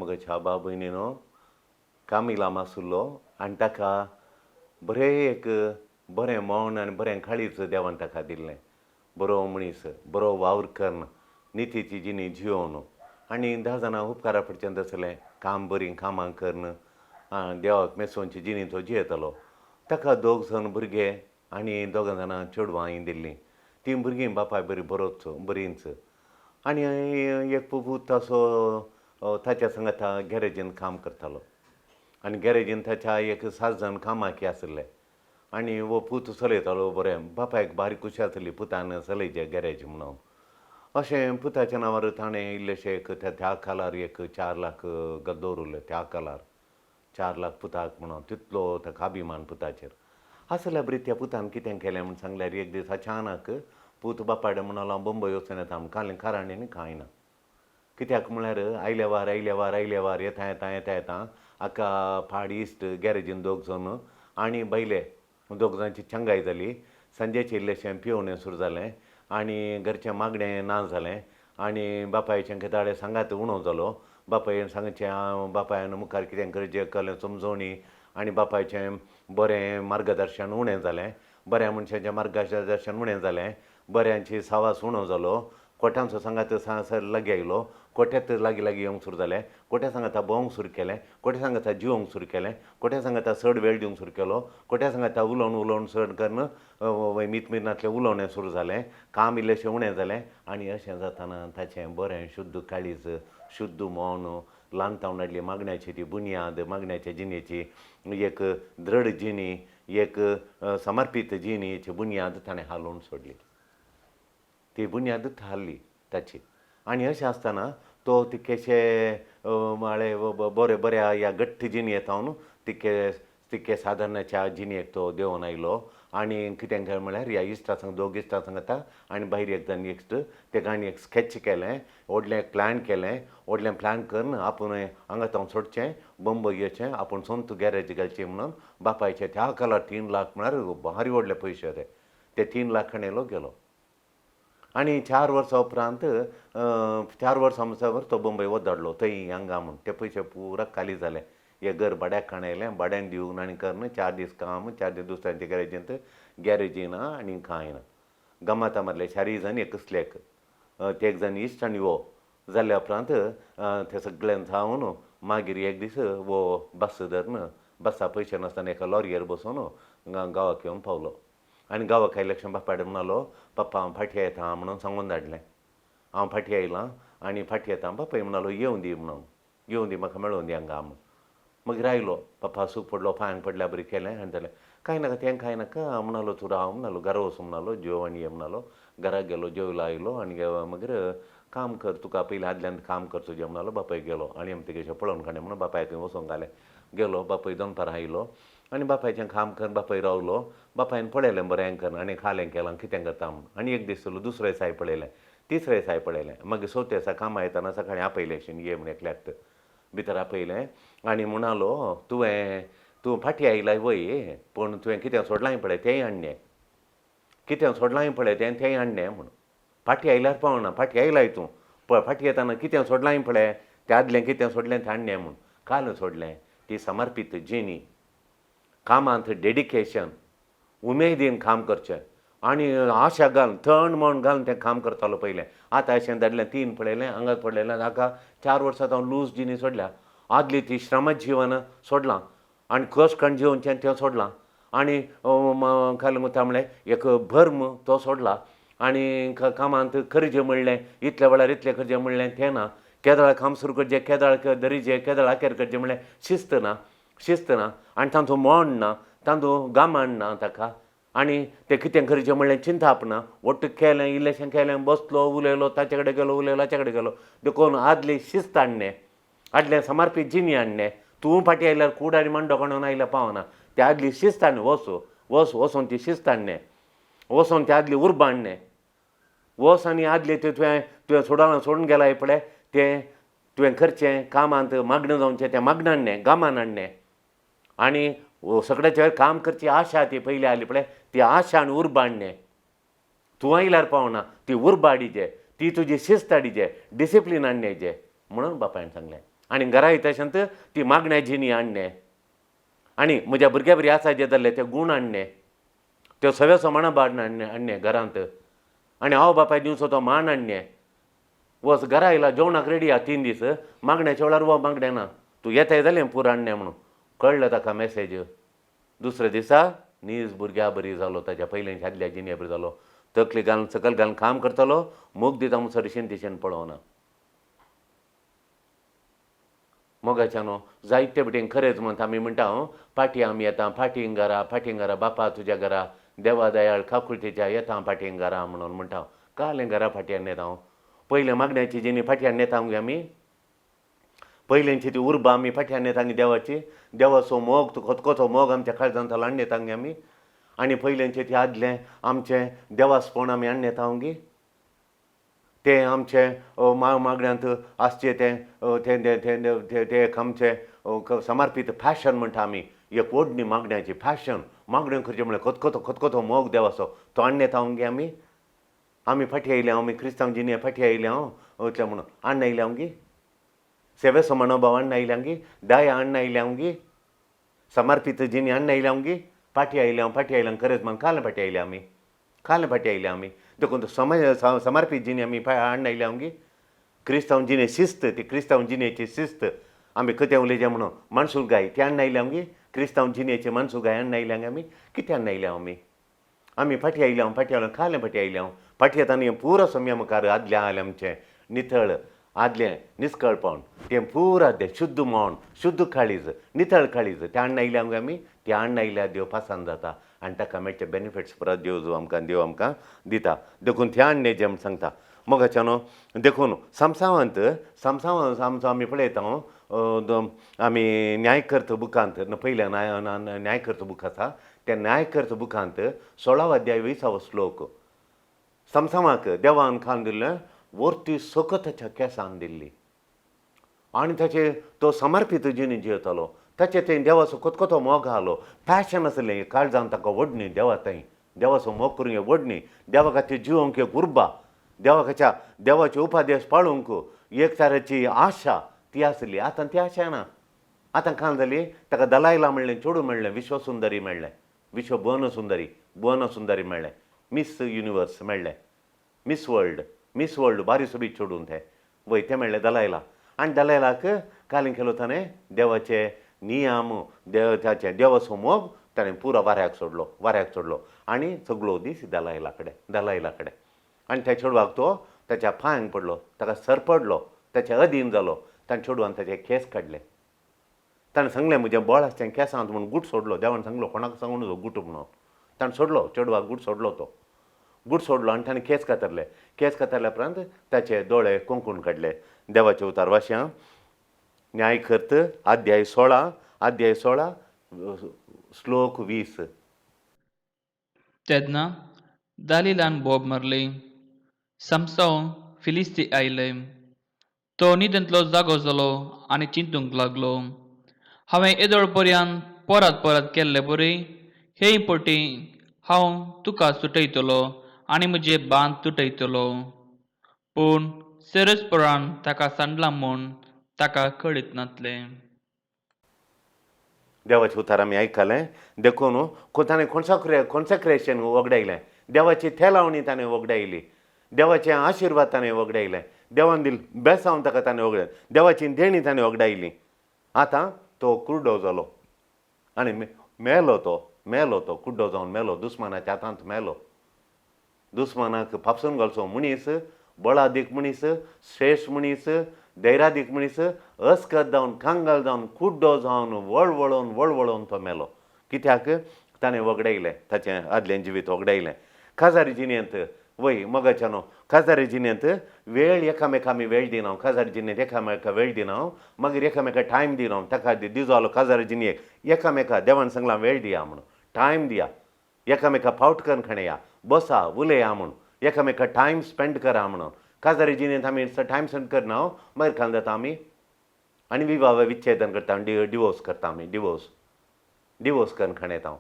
मगच्या भाव भयणीनो, कामिलाम आसलो आनी ताका बरें एक बरें मन आनी बरें काळीज देवान ताका दिल्लें. बरो मनीस, बरो वावर कन्न, नितीची जिणी जियोवन आनी 10 जाणां उपकारा पडचें तसलें काम, बरीं कामां कन्न देवाक मेसोवची जिणी तो जियेतालो. ताका दोग जाण भुरगे आनी दोगां जाणां चेडवांय दिल्लीं. तीं भुरगीं बापाय बरी बरोच बरींच. आनी एक पूत असो ताच्या सांगाता गॅरेजीन काम करतालो आनी गॅरेजीन ताच्या एक सात जाण कामाकी आशिल्ले आनी हो पूत चलयतालो बरें. बापायक बारीक खुशी आसली पुतान चलयचे गॅरेज म्हणून. अशें पुताच्या नांवार ताणें इल्लेशें एक त्या कालार एक 4 लाख दवरिल्ले. त्या कालार 4 लाख पुताक म्हणून तितलो ताका अभिमान पुताचेर आसल्या बरी. त्या पुतान कितें केलें म्हूण सांगल्यार, एक दीस अचानक पूत बापाय कडेन म्हणलो, हांव बंबय वचून येता म्हूण. कांय कारण न्ही, कांय ना. कित्याक म्हळ्यार आयल्या वार, आयल्या वार, आयल्या वार, येता येता येता येता हाका पाड इश्ट गॅरेजीन दोग जाण आनी बायले दोग जाणांची चंगाय जाली. सांजेचें इल्लेशें पिवणें सुरू जालें आनी घरचें मागणें ना जालें आनी बापायचें केदाळे सांगात उणो जालो. बापायन सांगचें हांव बापायन मुखार कितें करचें कलें समजवणी आनी बापायचें बरें मार्गदर्शन उणें जालें. बऱ्या मनशाचें मार्गदर्शन उणें जालें, बऱ्यांची सावास उणो जालो. कोट्यांचो सांगात लागीं आयलो. कोट्यात लागीं लागीं येवंक सुरू जालें. कोट्या सांगाता भोंवंक सुरू केलें. कोट्या सांगाता जिवोंक सुरू केलें. कोट्या सांगाता चड वेळ दिवंक सुरू केलो. कोट्या सांगाता उलोवन उलोवन चड करून मीत मिनांतलें उलोवणें सुरू जालें. काम इल्लेशें उणें जालें आनी अशें जातना ताचें बरें शुद्ध काळीज, शुद्ध मन, ल्हान तावन हाडली मागण्याची ती बुन्याद, मागण्याचे जिणेची एक दृढ जिणी, एक समर्पीत जिणेची बुन्याद ताणें हालोवन सोडली. ती बुन्यादूच हाल्ली ताची. आनी अशें आसतना तो तितकेशे माळे बरे बऱ्या ह्या घट्ट जिणेंत हांव तितके तितके सादारणाच्या जिणेक तो देंवोन आयलो. आनी कितें काय म्हळ्यार, ह्या इश्टा संग, दोग इश्टा सांगता आनी भायर एक जाण इश्ट, तेका आनी एक स्कॅच केलें, व्हडलें एक प्लॅन केलें. व्हडलें प्लॅन करून आपूण हांगा थावन सोडचें, बंबय येचें, आपूण सोंत गॅरेज घालची म्हणून. बापायचे त्या काळार 3 लाख म्हळ्यार भारी व्हडले पयशे ते. ते 3 लाख येयलो गेलो. आनी 4 वर्सां उपरांत, 4 वर्सां म्हणसर तो बंबय वदाडलो थंय हांगा म्हूण. ते पयशे पुरा खाली जाले. हें घर भाड्याक काडलें. भाड्यान दिवन आनी करून 4 दीस काम, 4 दीस दुसऱ्यांच्या गॅरेजींत. गॅरेजी ना आनी कांय ना. गमाता मारले चारीय जाण एकसलेक, ते एक जाण इश्ट आनी हो जाल्या उपरांत ते सगळ्यान जावन मागीर एक दीस हो बस धरून, बसा पयशे नासतना एका लॉरयेर बसून गांवाक येवन पावलो. आनी गांवाक आयले क्षण बापाय कडेन म्हणालो, पप्पा, हांव फाटीं येता म्हणून सांगून धाडलें. हांव फाटीं आयलां आनी फाटीं येता. बापाय म्हणालो, येवं दी म्हणून, येवं दी, म्हाका मेळोवन दी हांगा म्हूण. मागीर आयलो. पप्पा सूख पडलो, पांयांक पडल्या बरी केलें आनी जालें. कांय नाका तें, कांय नाका म्हणालो, तूं राव म्हणालो, घरा वचूं म्हणालो, जेव आनी ये म्हणालो. घरा गेलो, जेवलो, आयलो आनी मागीर काम कर, तुका पयलीं आदल्यान काम कर तुजें म्हणालो. बापाय गेलो आनी आमी तेगेशें पळोवन काडलें म्हणून बापायक वचोंक घालें. गेलो बापूय. दनपारां आयलो आनी बापायचें काम करून बापूय रावलो. बापायन पळयलें बरें करून आनी खालें केलां, कितें करता म्हूण. आनी एक दीस चलो, दुसरे दिसाय पळयलें, तिसरे दिसाय पळयलें. मागीर चवथ्या दिसा कामां येताना सकाळीं आपयलें अशें, ये म्हूण. एकल्याक भितर आपयलें आनी म्हणालो, तुवें तूं फाटीं आयलाय वय, पूण तुवें कितें सोडलांय पळय तेंय हाडलें, कितें सोडलांय पळय तें तेंय हाडलें म्हूण. फाटीं आयल्यार पावना, फाटीं आयलाय तूं, पळय फाटीं येताना कितें सोडलांय पळय तें, आदलें कितें सोडलें तें हाडलें म्हूण. काल सोडलें ती समर्पीत जिणी, कामांत डेडिकेशन, उमेदीन काम करचें आनी आशा घालून, थंड मन घालून तें काम करतालो पयलें. आतां अशें धाडलें तीन पळयलें, हांगा पळयलें. हाका 4 वर्सां हांव लूज जिणी सोडल्या. आदली ती श्रम जीवन सोडलां आनी कश्ट करून जिवचें तें सोडलां आनी काल म्हणलें एक भर्म तो सोडला आनी कामांत करचें म्हणलें इतल्या वेळार इतलें करचें म्हणलें तें ना. केदळा काम सुरू करचें, केदळ दरीचें, केदळ अखेर करचें म्हणलें शिस्त ना, शिस्त ना आनी तांचो मन ना, तांचो गामान ना ताका. आनी तें कितें करचें म्हणलें चिंताप ना. वट्ट केलें, इल्लेशें केलें, बसलो, उलयलो, ताचे कडेन गेलो, उलयलो, हाचे कडेन गेलो. देखून आदली शिस्त हाडणें, आदलें समर्पीत जिणी हाडणें. तूं फाटीं आयल्यार कूड आनी मांडो काडून आयल्यार पावना. ते आदली शिस्त हाडणें. वच वच, वचोन ती शिस्त हाडणें, वचोन ती आदली उर्बा हाडणें. वच आनी आदले तें तुवें तुवें सोडून सोडून गेलाय पळय तें तुवें करचें. कामांत मागणें जावचें तें मागणें हाडणें, गामान हाडणें आनी सगळ्याचेर काम करची आशा ती पयलीं आसली पळय ती आशा आनी उर्बा हाडणें. तूं आयल्यार पावना, ती उर्बा हाडीचे, ती तुजी शिस्त हाडीचे, डिसिप्लीन हाडण्याचे म्हणून बापायन सांगलें. आनी घरा येता ती मागण्या जिणी हाडणे आनी म्हज्या भुरग्या बरी आसा जे जाल्ले ते गूण हाडणे, त्यो सव्याचो माणा बाड हाडणे हाडणे घरांत आनी हांव बापाय दिवचो तो मान हाडणे. वच घरा आयला जेवणाक रेडी आहा 3 दीस, मागण्याच्या वेळार वो मागणें ना, तूं येताय जालें पूर हाडणें म्हणून कळ्ळें ताका मॅसेज. दुसऱ्या दिसा नीज भुरग्या बरी जालो, ताच्या पयलीं आदल्या जिणे बरी जालो. तकली घालून सकल घालून काम करतालो, मोग दिता म्हणसर रिशेन तिशेन पळोवना. मोगाच्या न्हू जायते बटेन खरेंच म्हणटा आमी म्हणटा हांव फाटीं आमी येता फाटीं घरा फाटीं घरा बापा तुज्या घरा देवा दयाळ काकुळटेच्या येता फाटीं घरा म्हणून म्हणटा हांव. कालें घरा फाटी हाडून येता हांव. पयलें मागण्याची जिणी फाटी हाडून येता मगे आमी, पयल्यांची ती उर्बा आमी फाटी हाडून येता देवाची, देवाचो मोग तो खतखतो मोग आमच्या काळजांत हाडून येता आमी. आनी पयल्यांचें तें आदलें आमचें देवासपण आमी हाडून येता गे, तें आमचें मागण्यांत आसचें तें तें तें तें एक आमचें समर्पीत फॅशन म्हणटा आमी, एक ओडणी मागण्याची फॅशन, मागण्यो करचें म्हळ्यार खतखतो खतखतो मोग देवाचो तो हाडून येता गे आमी. आमी फाटीं आयल्या आमी क्रिस्तांव जिणे फाटीं आयल्या हांव इतलें म्हणून हाडून आयल्या गे, सेवेचो मनोभाव हाडून आयल्या गे, दया हाडून आयल्या गे, समर्पीत जिणे हाडून आयल्या गे. फाटीं आयल्या फाटीं आयल्या खरेंच म्हण काल फाटीं आयल्या आमी, काल फाटीं आयल्या आमी. देखून समर्पीत जिणे आमी हाडून आयल्या गे. क्रिस्तांव जिणे शिस्त, ती क्रिस्तांव जिणेची शिस्त आमी कितें उलयचें म्हणून मानसूल गाय ती हाडून आयल्या गे, क्रिस्तांव जिणेची मानसूल गाय हाडून आयल्या आमी. कितें हाडून आयल्या आमी? आमी फाटीं आयल्या फाटीं आयल्या कालें फाटीं आयल्या फाटीं येता न्ही पुरो सम्या मुखार आदलें आयलें आमचें नितळ आदलें निस्कळपण तें पुरो आदलें शुद्ध मन शुद्ध काळीज नितळ काळीज तें हाडून आयल्या आमी. तें हाडून आयल्यार देव पसंत जाता आनी ताका मेळचे बेनिफिट्स परत देव आमकां देव आमकां दिता. देखून तें हाडणें जें म्हण सांगता मोगाच्या न्हू. देखून समसावांत समसावांत आमचो आमी पळयता आमी न्यायकर्त बुकांत पयल्या न्यायकर्त बूक आसा त्या न्यायकर्त बुकांत 16 अध्याय 20 श्लोक समसावाक देवान खान दिल्लें वर्ती सकताच्या केंसान दिल्ली आनी ताचे तो समर्पीत जिणे जियेतालो. ताचे थंय देवाचो खतखतो मोग आहलो, पॅशन आसलें काळजान ताका वडणी देवा थंय देवाचो मोग करूंक वडणी, देवा खातीर जिवंक एक उर्बा, देवा देवाचे उपादेश पाळूंक एक तरेची आशा ती आसली. आतां ती आशा ना. आतां काल जाली ताका दलायला म्हणलें, चेडूं मेळ्ळें, विश्वसुंदरी मेळ्ळें, विश्व भुवनसुंदरी भुवनसुंदरी मेळ्ळें, मिस युनिवर्स मेळ्ळें, मिस वर्ल्ड, मिस वर्ल्ड बारी सोबीत चेडून तें वय तें मेळ्ळें दलायला. आनी दलायलाक कालीं केलो ताणें देवाचे नियम देव ताचे देवाचो मोग ताणें पुरो वाऱ्याक सोडलो, वाऱ्याक सोडलो आनी सगळो दीस दलायला कडेन दलायला कडेन. आनी त्या चेडवाक तो ताच्या पांयांक पडलो, ताका सरपडलो, ताच्या अधीन जालो. ताणें चेडवान ताचे केंस काडले. ताणें सांगलें म्हजें बळ आसचें केंसांत म्हणून गूट सोडलो. देवान सांगलो कोणाक सांगून न्हू गूट म्हणून. ताणें सोडलो चेडवाक गूट सोडलो, तो गूट सोडलो आनी ताणें केंस कातरले. केंस कातरल्या उपरांत ताचे दोळे कोंकून काडले. देवाचे उतार वाश्यां न्यायकर्त अध्याय 16 अध्याय 16 श्लोक 20. तेन्ना दालिलान बोब मारली, समसांव फिलिस्ती आयले. तो न्हिदेंतलो जागो जालो आनी चिंतूंक लागलो, हांवें येदोळ पर्यंत परत परत केल्ले बरी हे पटी हांव तुका सुटयतलो आनी म्हजे बांद तुटयतलो. पूण सेरसपरान ताका सांडला म्हूण ताका कळीत नातलें. देवाचे उतार आमी आयकलें. देखून ताणें कॉन्सेक्रेशन वगडायलें, देवाची थेलावणी ताणें वगडायली, देवाचे आशिर्वाद ताणें वगडायले, देवान दिल बेसांव ताका ताणें वगडायलें, देवाची देणी ताणें वगडायली. आतां तो कुड्डो जालो आनी मेलो, तो मेलो, तो कुड्डो जावन मेलो, दुस्मानाच्या हातांत मेलो. दुस्मानाक फापसून घालचो मनीस, बळादीक मनीस, श्रेश्ठ मनीस, धैर्यादीक मनीस, अस्कत जावन कांगाल जावन कुड्डो जावन वळवळोन वळवळोन तो मेलो. कित्याक ताणें वगडायलें ताचें आदलें जिवीत वगडायलें. काजारी जिणेंत वय मोगाच्या न्हू, काजारी जिणेंत वेळ एकामेका आमी वेळ दिना, काजारी जिणेंत एकामेका वेळ दिना, मागीर एकामेका टायम दिना. ताका दिजो काजारी जिणेक एकामेका देवान सांगलां वेळ दिया म्हणून, टायम दिया, एकामेका फावट करून खाणया, बसा उलया म्हूण, एकामेका टायम स्पेंड करा म्हणून. काजारी जिणेंत आमी टायम स्पेंड करना, मागीर खाल जाता आमी आनी विवाह विच्छेदन करता, डिवोर्स करता आमी, डिवोर्स डिवोर्स करून खाणेता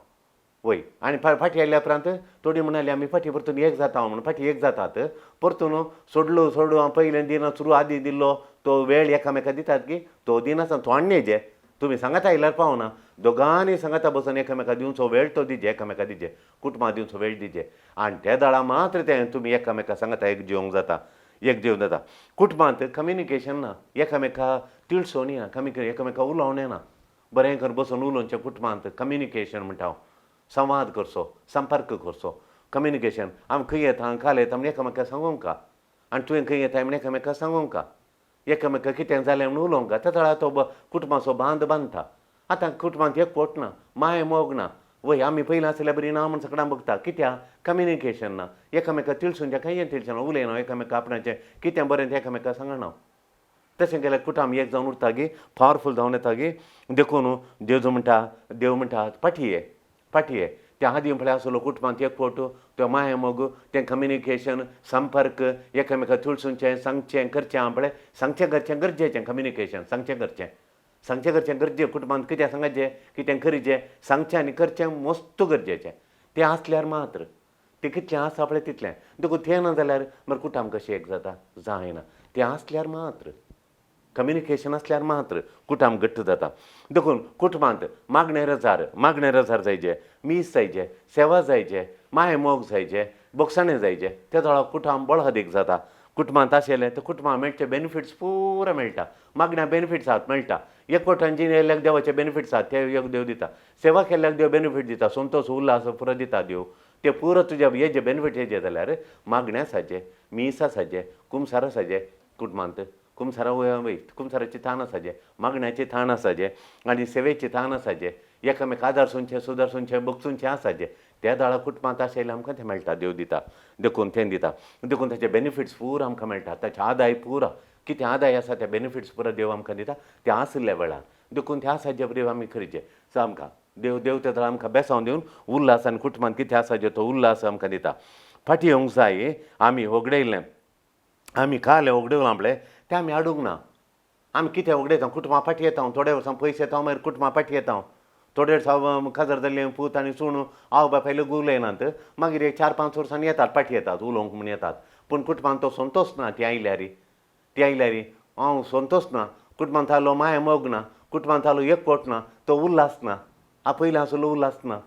वय. आनी फाटीं आयल्या उपरांत थोडी म्हणाली आमी फाटीं परतून एक जाता म्हणून, फाटीं एक जातात परतून सोडलो सोडू हांव पयलें दिना सुरू आदी दिल्लो तो वेळ एकामेका दितात की तो दिनासतना थोडणे जे तुमी सांगाता आयल्यार पावना, दोगांनी सांगाता बसून एकामेका दिवचो वेळ तो दिजे, एकामेका दिजे, कुटुंबा दिवचो वेळ दिजे. आनी ते दाळा मात्र तें तुमी एकामेका सांगाता एक जेवंक जाता, एक जेवण जाता. कुटुंबांत कम्युनिकेशन ना, एकामेका तिळसोणी ना, एकामेका उलोवणें ना, बरें करून बसून उलोवचें. कुटुंबांत कम्युनिकेशन म्हणटा हांव, संवाद करचो, संपर्क करचो, कम्युनिकेशन. आमी खंय येता काल येता म्हण एकामेका सांगूंक, आनी तुवें खंय येता म्हण एकामेका सांगूंक, एकामेका कितें जालें म्हूण उलोवंक. त्या वेळार तो कुटुंबाचो बांद बांदता. आतां कुटुंबांत एकवट ना, माय मोग ना. वय आमी पयलीं आसल्यार बरी ना म्हण सगळ्यांक बगता, कित्याक कम्युनिकेशन ना, एकामेका तिळसून कांय तिळसून उलयना, एकामेका आपणाचें कितें बरें तें एकामेका सांगना. तशें केल्यार कुटुंब एक जावन उरता गी, पावरफूल जावन येता गी. देखून जेजू म्हणटा, देव म्हणटा फाटी ये, फाटी ये. त्या आदीं पळय आसलो कुटुंबांत एकवट, तो माया मोग, तें कम्युनिकेशन, संपर्क, एकामेका तुळसूनचें सांगचें करचें. आं पळय सांगचें करचें गरजेचें, कम्युनिकेशन सांगचें करचें, सांगचें करचें गरजे. कुटुंबांत कितें सांगचें कितें करचें सांगचें आनी करचें मस्त गरजेचें. तें आसल्यार मात्र तें कितलें आसा पळय तितलें. देखून तें ना जाल्यार मागीर कुटुंब कशें एक जाता, जायना. तें आसल्यार मात्र, कम्युनिकेशन आसल्यार मात्र कुटुंब घट्ट जाता. देखून कुटुंबांत मागणें रजार, मागणें रजार जायजे, मीस जायजे, सेवा जायजे, माय मोग जायजे, बोगसाणें जायजे. ते वेळार कुटुंब बळादीक जाता. कुटुंबांत आशिल्लें ते कुटुंबांत मेळचे बेनिफिट्स पुरा मेळटा. मागण्या बेनिफिट्स आहात मेळटा. एकवटान जीण येयल्याक देवाचे बेनिफिट्स आहात, ते एक देव दिता. सेवा केल्ल्याक देव बेनिफीट दिता, संतोश उल्हास पुरो दिता देव. ते पुरो तुज्या हेजे बेनिफीट येजे जाल्यार मागणें आसाचें, मीस आसाचें, कुमसार आसाचें. कुटुंबांत कुमसारा वय कुमसाराची थान आसाचें, मागण्याची थान आसाचें आनी सेवेची थान आसाचें. एकामेका आदारसूनचें, सुदारसूनचें, बगसूनचें आसाचें. त्या दाळा कुटुंबांत आशिल्लें आमकां तें मेळटा, देव दिता. देखून तें दिता, देखून ताचे बेनिफिट्स पुरा आमकां मेळटा. ताचे आदाय पुरा कितें आदाय आसा ते बेनिफिट्स पुरा देव आमकां दिता ते आशिल्ल्या वेळार. देखून ते आसाचे बरी आमी करचें. सो आमकां देव देव ते आमकां बेसांव दिवन उल्हास आनी कुटुंबांत कितें आसाचें तो उल्हास आमकां दिता. फाटीं येवंक जाय. आमी होगडयलें, आमी कालें होगडयलां पळय तें आमी हाडूंक ना. आमी कितें होगडयता, कुटुंबां फाटीं येता, थोडे वर्सां पयशे येता, मागीर कुटुंबां फाटीं येता. थोडे वर्सां काजार जाल्ले पूत आनी सून आवय बापाय लेगीत उलयनात, मागीर एक 4-5 वर्सांनी येतात, फाटीं येतात, उलोवंक म्हूण येतात. पूण कुटुंबांत तो संतोश ना. ती आयल्यार, ती आयल्यार हांव संतोश ना. कुटुंबांत आलो माया मोग ना, कुटुंबांत आलो एकवट ना, तो उल्हास ना. आ पयलीं आसलो उल्हास ना,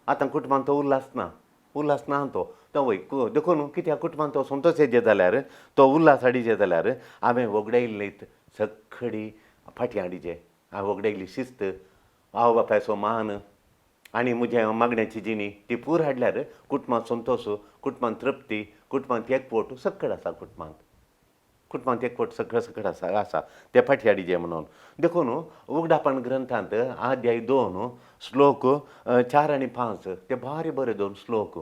आतां कुटुंबांत तो उल्हास ना, उल्हास ना तो तो वय. देखून कित्याक कुटुंबांत तो संतोश येजे जाल्यार, तो उल्हास हाडिजे जाल्यार हांवें वगडायल्ली सगळी फाटीं हाडिजे. हांवें वगडायल्ली शिस्त, आवय बापायचो मान आनी म्हज्या मागण्याची जिणी ती पूर हाडल्यार कुटुंबांत संतोश, कुटुंबांत तृप्ती, कुटुंबांत एकवट सगळें आसा. कुटुंबांत कुटुंबांत एकवट सगळें सगळें आसा आसा ते फाटीं हाडिजे म्हणून. देखून उगडापण ग्रंथांत अध्याय 2 श्लोक 4 आनी 5 ते भारी बरे 2 श्लोक.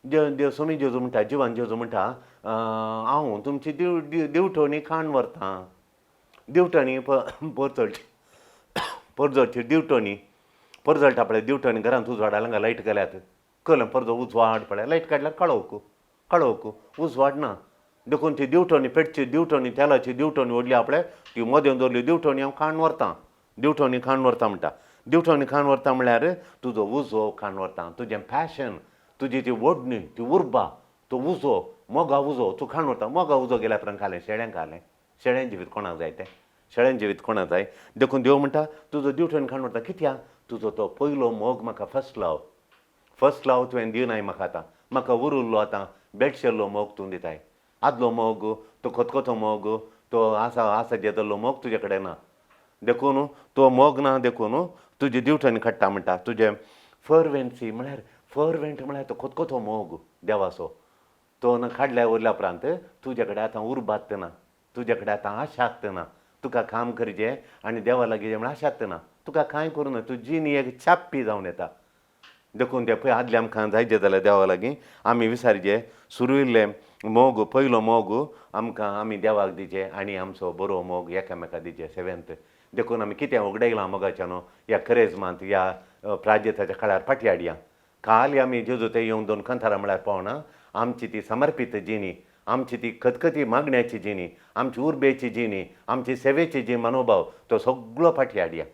देव स्वामी जेजू म्हणटा, जिवान जेजू म्हणटा, हांव तुमची दिवटणी खाण व्हरतां. दिवटणी परजळची, परजळची दिवटणी परजळटा पळय. दिवटणी घरांत उजवाड हांगा लायट घाल्यात, कळ्ळें? परजो उजवाड पळय, लायट काडल्यार कळोवक, कळोवक उजवाड ना. देखून ती दिवटणी पेटची दिवटणी, तेलाची दिवटणी व्हडली आपले ती मदें दवरली दिवटणी हांव खाण व्हरतां, दिवटणी खाण व्हरतां म्हणटा. दिवटणी खाण व्हरता म्हळ्यार तुजो उजो खाण व्हरता, तुजें पॅशन, तुजी ती ओडणी, ती उर्बा, तो उजो, मोगा उजो तूं खाण व्हरता. मोगा उजो गेल्या उपरांत खालें शेळ्यांक खालें, शेळ्यां जिवीत कोणाक जाय तें, शेळ्यां जिवीत कोणाक जाय. देखून देव म्हणटा तुजो दिवटणी खाण व्हरता. कित्याक तुजो तो पयलो मोग म्हाका, फर्स्ट लव, फर्स्ट लव तुवें दिवनाय म्हाका. आतां म्हाका उरुल्लो आतां बेडशेल्लो मोग तूं दिताय. आदलो मोग, तो खतखतो मोग, तो आसा आसा जेतलो मोग तुजे कडेन ना. देखून तो मोग ना, देखून तुजी दिवटणी काडटा म्हणटा. तुजें फर्वेन्सी म्हळ्यार, फर्वेंट म्हळ्यार तो खतखतो मोग देवाचो तो ना काडल्या उरल्या उपरांत तुजे कडेन आतां उर्बात ना, तुजे कडेन आतां आशाक्त ना. तुका काम करचें आनी देवा लागीं म्हळ्यार आशाक्त ना, तुका कांय करूं ना, तूं जिणी एक चाप्पी जावन येता. देखून ते पळय आदले आमकां जायचे जाल्यार देवा लागीं आमी विसारचे सुरू इल्ले मोग, पयलो मोग आमकां आमी देवाक दिचे आनी आमचो बरो मोग एकामेका दिचे सेवेंत. देखून आमी कितें उगडायलां मोगाच्या न्हू ह्या करेजमांत, ह्या प्राजेताच्या काळार फाटीं हाडया. काल आमी जेजू ते येवन 2 कांतारां म्हळ्यार पावना. आमची ती समर्पीत जिणी, आमची ती खतखती मागण्याची जिणी, आमची उर्बेची जिणी, आमची सेवेची जी मनोभाव तो सगळो फाटीं हाडया.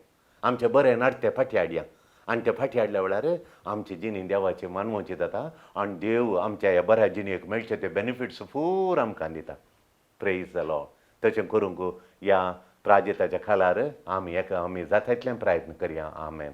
आमचे बरें नाडते फाटीं हाडया आनी ते फाटीं हाडल्या वेळार आमची जिणी देवाची मानवची जाता आनी देव आमच्या ह्या बऱ्या जिणेक मेळचे ते बेनिफिट्स पूर आमकां दिता. Praise the Lord. तशें करूंक ह्या प्राजिताच्या खालार आमी एका आमी जाता इतलें प्रयत्न करया. आमेन.